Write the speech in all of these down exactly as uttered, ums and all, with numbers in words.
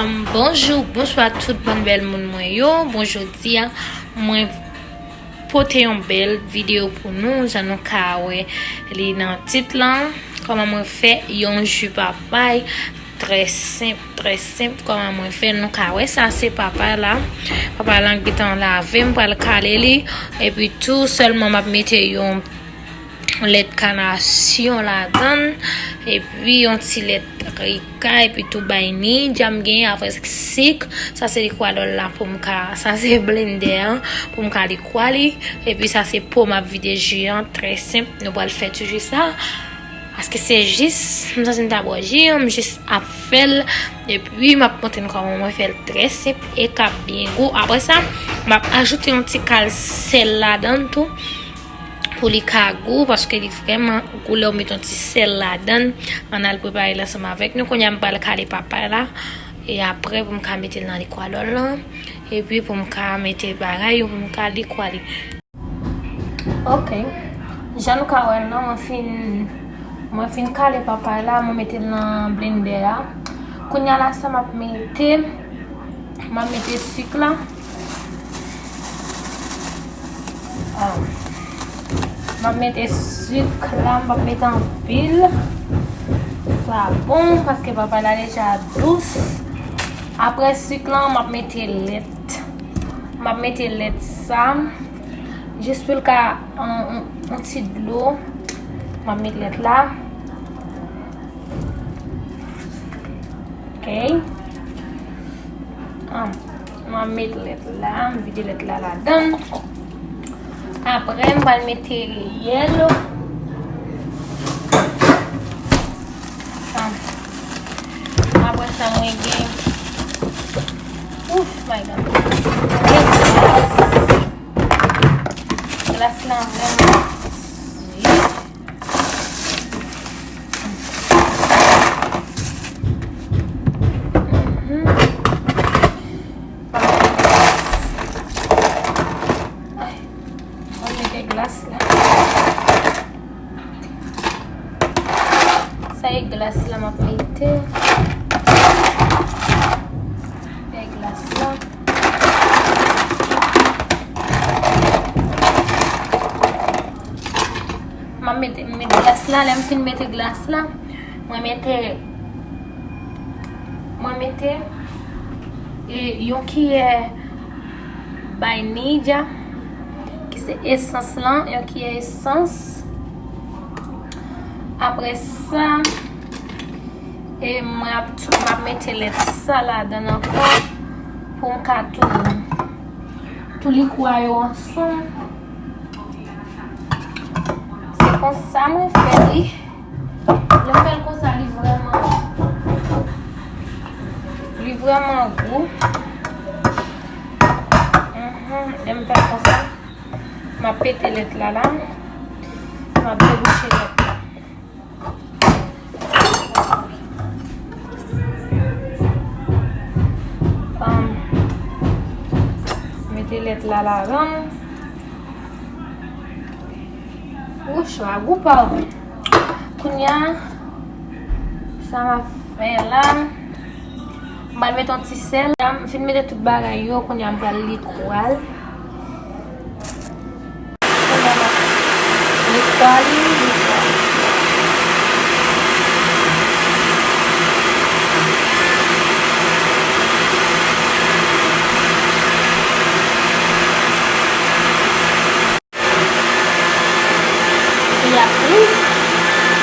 Bonjou, bonswa tout bann bèl moun mwen yo. Bon, jodi a, mwen pote yon bèl videyo pou nou, jan nou ka wè li nan tit lan. Kòman mwen fè yon ji papay, trè senp, trè senp, kòman mwen fè, nou ka wè sa, se papay la. Papay la gentan lave, m pral kale li, epi tou, sèlman m ap mete yon lèt kanasyon ladan l, epi yon ti lèt rika, epi tou bay ni dja m genyen, apre sik, sa se likwadòl la pou m ka, sa se blendè an, pou m ka likwa li, epi sa se po m ap vide ji an, trè senp, nou pral fè ti ji sa, paske se jis, m santi m ta bwè ji an, m jis ap fè l, epi m ap montre nou kòman mwen fè l trè senp e k ap byen gou, apre sa, m ap ajoute yon ti kal sèl ladan l tou, pou li ka gou, paske li vrèman gou lè w met yon ti sèl ladan l. Ann al prepare l ansanm avèk nou. Kounye a, m pral kale papay la. E apre, pou m ka mete l nan likwadòl lan. Epi, pou m ka mete bagay yo, pou m ka likwa li. Ok. Jan nou ka wè l lan, mwen fin, mwen fin kale papay la, mwen mete l nan blendè a. Kounye a la, sa m ap mete, m ap mete sik la. Ah. M ap mete sik la, m p ap mete anpil. Sa bon, paske papay la deja dous. Apre sik lan, m ap mete lèt. M ap mete lèt sa. Jis pou l ka, yon, yon, yon ti dlo. M ap mete lèt la. Ok. Ah. M ap met lèt la, m vide lèt la ladan. Apre, m pral mete yèl. Ah. Apre sa, mwen gen, ouf, my God. Mwen gen glas. Glas la vrèman sweet. Mhm. Ay, mwen mete glas la. Sa e glas la m ap mete. E glas la. M ap mete, m met glas la. Lè m fin mete glas la, mwen mete, mwen mete, e, yon kiyè vainilla, ki se esans lan, yon kiyè esans. Apre sa, e mwen ap tou, m ap mete lèt sa ladan ankò pou m ka tou, tou likwa yo ansanm. Se konsa mwen fè li. Lè m fè l konsa, li vrèman, li vrèman gou. Mhm, lè m fè l konsa, m ap pete lèt la la. M ap debouche lèt la. Um, mete lèt la ladan. Wouch, sa gou pa w. Kounye a, sa m ap fè la, m pral mete yon ti sèl. M fin mete tout bagay yo, kounye a m pral likwa l. Kounye a m ap likwa li, likwa li. Li ap fri.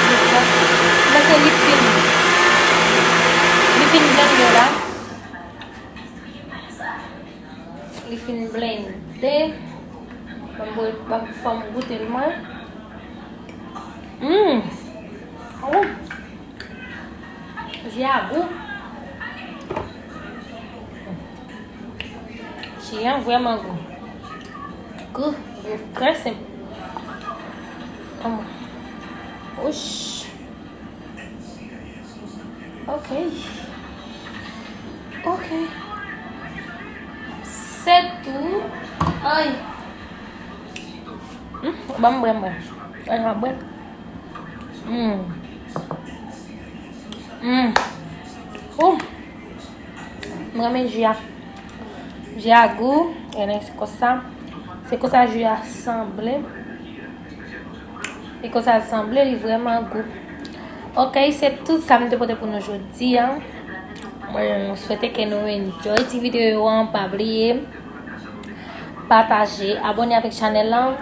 Li ap, paske li fin, li fin blende la. Li fin blende. Ban m, ban m fè m goute l mwen. Hum. Oh. Ji a gou. Ji an vrèman gou. Gou, gou, trè senp. Anmwe. Ouch. Ok. Ok. Se tou. Ay. Hmm, ban m bwè, m bwè. Ay, m ap bwè. Hmm. Hmm. Ouh. M renmen ji a. Ji a gou. Gade se konsa. Se konsa ji a sanble. E konsa l sanble, li vrèman gou. Ok, se tout sa m te pote pou nou jodi a. Mwen swete ke nou enjoy ti videyo an. Pa bliye pataje, abòne avèk chanèl lan.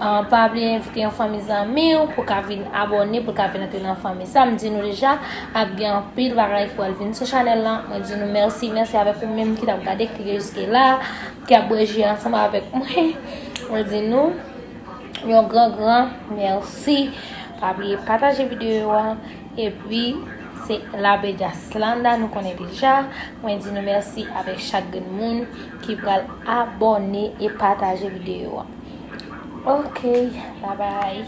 Ah, pa bliye envite yon fanmi zanmi w pou ka vin abòne, pou ka vin antre nan fanmi sa. M di nou deja, ap gen anpil bagay pou al vin sou chanèl lan. Mwen di nou mèsi, mèsi avèk ou menm ki t ap gade, ki rive jiske la, ki ap bwè ji ansanm avèk mwen. Mwen di nou yon gran gran mèsi. Pa bliye pataje videyo a. Epi se Labe Jaslanda, nou konnen deja. Mwen di nou mèsi avèk chak grenn moun ki pral abòne e pataje videyo a. Ok, babay.